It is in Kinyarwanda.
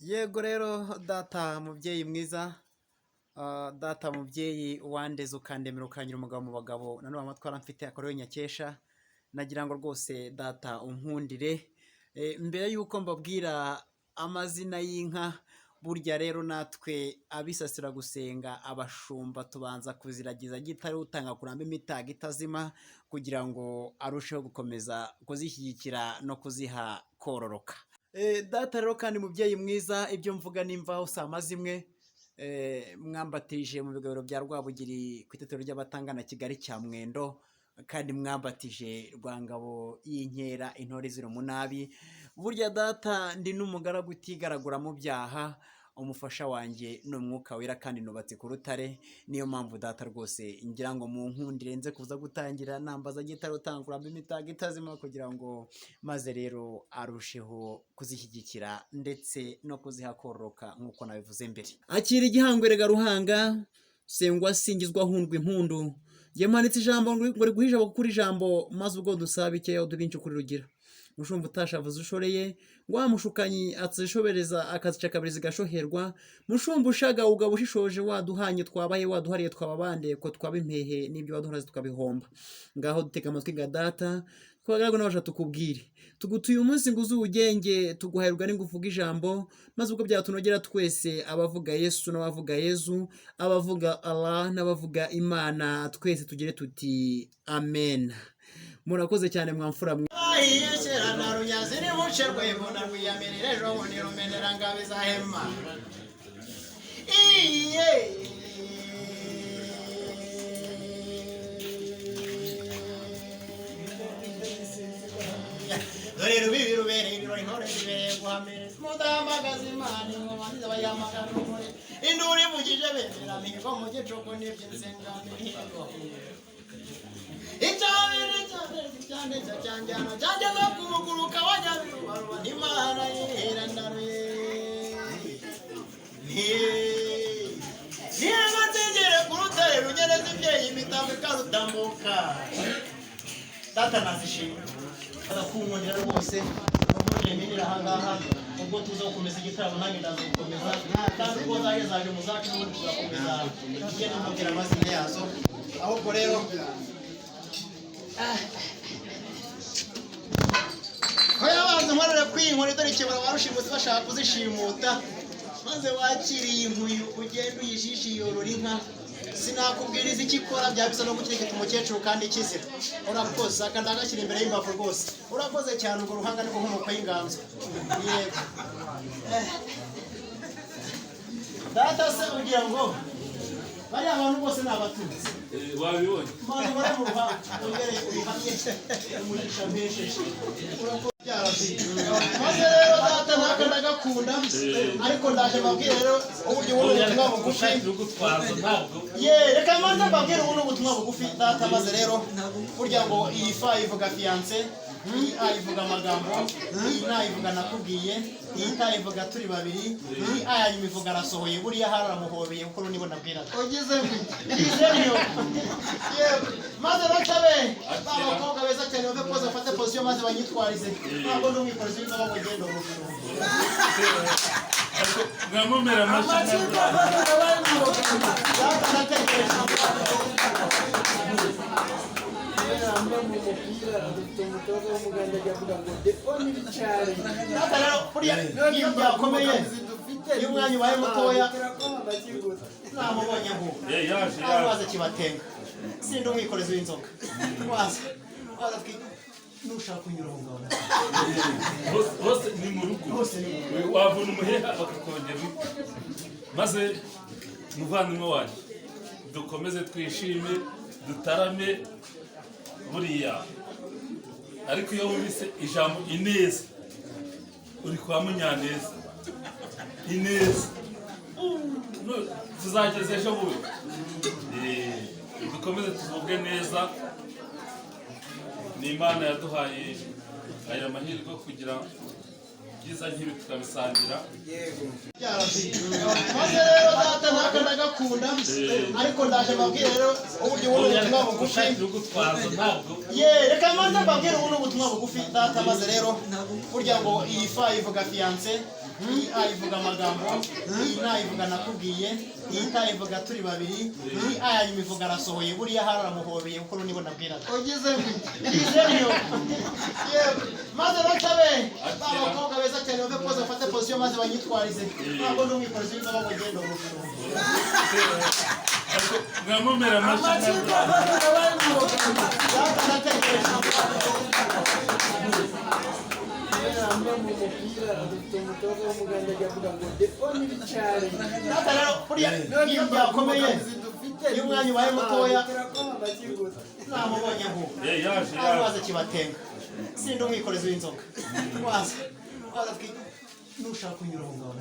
Yego rero data mubyeyi mwiza, data mubyeyi wandeze ukandemera ukangira umugabo mu bagabo, nanone amatwara mfite akorewe nyakesha, nagira ngo rwose data unkundire. Mbere y'uko mbabwira amazina y'inka, burya rero natwe abisasira gusenga abashumba tubanza kuziragiza gitare utanga kuramba imitago itazima kugira ngo arusheho gukomeza kuzishyigikira no kuziha kororoka. Data rero kandi mubyeyi mwiza, ibyo mvuga nimvaho si amazimwe, mwambatije mu bigabiro bya Rwabugiri ku itetero ry'Abatangana Kigali cya Mwendo, kandi mwambatije Rwangabo y'inkera intore ziri umunabi. Burya data ndi n'umugaragu utigaragura mu byaha, umufasha wanjye ni umwuka wera kandi nubatse ku rutare, niyo mpamvu data rwose ngira ngo mu nkundire nze kuza gutangira nambaza gitare utanguramo imitago itazima kugira ngo maze rero arusheho kuzishyigikira ndetse no kuziha kororoka nk'uko nabivuze mbere. Akira igihango erega ruhanga, sengwa singizwa hundwa impundu. Njye manitse ijambo ngo riguhe ijambo kuko uri ijambo, maze ubwo dusaba bikeya uduhe inshi kuri rugira. Mushumba utashavuze ushoreye, ngo wa mushukanyi atazishobereza akazica kabiri zigashoherwa, mushumba ushaga ugaba ushishoje waduhanye twabaye waduhariye twababande ko twaba impehe n'ibyo waduharaze tukabihomba. Ngaho dutega amatwi ga data, twagaragu n'abasha tukubwire. Tugutuye umunsi ngo uze ubugenge, tuguhaye rugari ngo uvuge ijambo, maze ubwo byatunogera twese abavuga Yesu n'abavuga Yezu, abavuga Allah n'abavuga Imana, twese tugire tuti amen. Murakoze cyane mwamfura mwe. Kera runyazi nibuce rwego na rwiyamirire ejo bundi rumenera ngabizahema. Iye. Dore rubibi rubereye ibirori intore zibereye guhamiriza mudahamagaza Imana ingoma nziza bayihamagara urumuri induru ivugije bemera mihigo mu gicuku n'iby'insenga-mihigo. Icyabiri cyane cyanjyana cyangeza kubuguruka wanyabirubaruba n'Imana yihera ndaruye. Niba nzigere ku rutare rugereza imbyeyi imitambo ikarutambuka. Data nazishima. Kunkundira rwose nukujeminira ahangaha ubwo tuza gukomeza igitaramo nanjye ndaza gukomeza kandi ubwo zaje zaje mu zacu n'ubundi tuzakomeza tugende mubwira amazina yazo. Ahubwo rero ko yabanza nkorera kwinkora dore ikibura barushimusi bashaka kuzishimuta, maze wakiriye inkuyu ugenda uyijishe yorora inka. Sinakubwiriza icyo ikora byaba bisa no gukirigita umukecuru kandi ikizira. Urakoze aka ndagashyira imbere y'imbavu rwose, urakoze cyane. Urwo ruhanga nirwo nkomoko y'inganzo. Yego data se ugira ngo bariya bantu bose ni abatutsi? Wabibonye. Mana ubare mu ruhanga wongere ubihamye umugisha mpesheje. Maze rero data ntaka ndagakunda, ariko ndaje mbabwire rero uburyo ubu ni ubutumwa bugufi. Rugutwaza ntabwo. Ye reka maze mbabwire ubu ni ubutumwa bugufi data. Maze rero burya ngo iyi fa ivuga fiance, iyi a ivuga amagambo, iyi na ivuga nakubwiye, iyi ta ivuga turi babiri, iyi a ya nyuma ivuga arasohoye. Buriya haramuhobeye kuko nibo nabwiraga. Ugize ngo Izeyo. Yego. Maze bacabe ba bakobwa beza cyane bave koza bafate position maze banyitwarize. Ntabwo ndi umwikorezi w'inzoga ngo ngende umushumba. Mwamumera amashyi. Data natekereje. Yamba mu mupira dufite umutoza w'umuganda ajya avuga ngo the only challenge. Data rero buriya iyo byakomeye, iyo umwanya ubaye mutoya, namubonye ngo Yaje nawe yaje. Waza kibatenga. Sindi umwikorezi w'inzoga. Waza. Waza twi nushaka kunyura aho ngaho. Hose hose ni mu rugo. Hose ni mu rugo. Wavuna umuheha bakakongera undi. Maze muvandimwe wanjye dukomeze twishime dutarame buriya, ariko iyo wumvise ijambo ineza uri kwa Munyaneza ineza. Tuzageza ejo bundi. Dukomeze tuvuge neza. Ni Imana yaduhaye aya mahirwe kugira byiza nk'ibi tukabisangira. Maze rero data ntaka ndagakunda, ariko ndaje mbabwire rero uburyo ubu ni ubutumwa bugufi. Rugutwaza ntabwo. Ye reka maze mbabwire ubu ni ubutumwa bugufi data. Maze rero burya ngo iyi fa ivuga fiance, Iyi A ivuga amagambo, iyi na ivuga nakubwiye, iyi ta ivuga turi babiri, iyi A ya nyuma ivuga arasohoye, buriya hari aramuhobeye kuko nibo nabwiraga. Ugeze gute? Izeyo. Yewe. Maze bacabe ba bakobwa beza cyane bave koza bafate position maze banyitwarize. Ntabwo ndi umwikorezi w'inzoga ngo ngende umushumba. Ariko mwamumera amashyi. Amakipe afatira abari mu Rwanda. Data ndategereje. Mba mu mupira dufite umutoza w'umuganda ajya avuga ngo the only challenge. Data rero buriya iyo byakomeye dufite iyo umwanya ubaye mutoya turakoma amashyi gusa. namubonye nk'ubu. Eh, yaje Aho yaje. waza kibatenga. Sindi umwikorezi w'inzoga. Waza. Waza twi nushaka kunyura aho ngaho.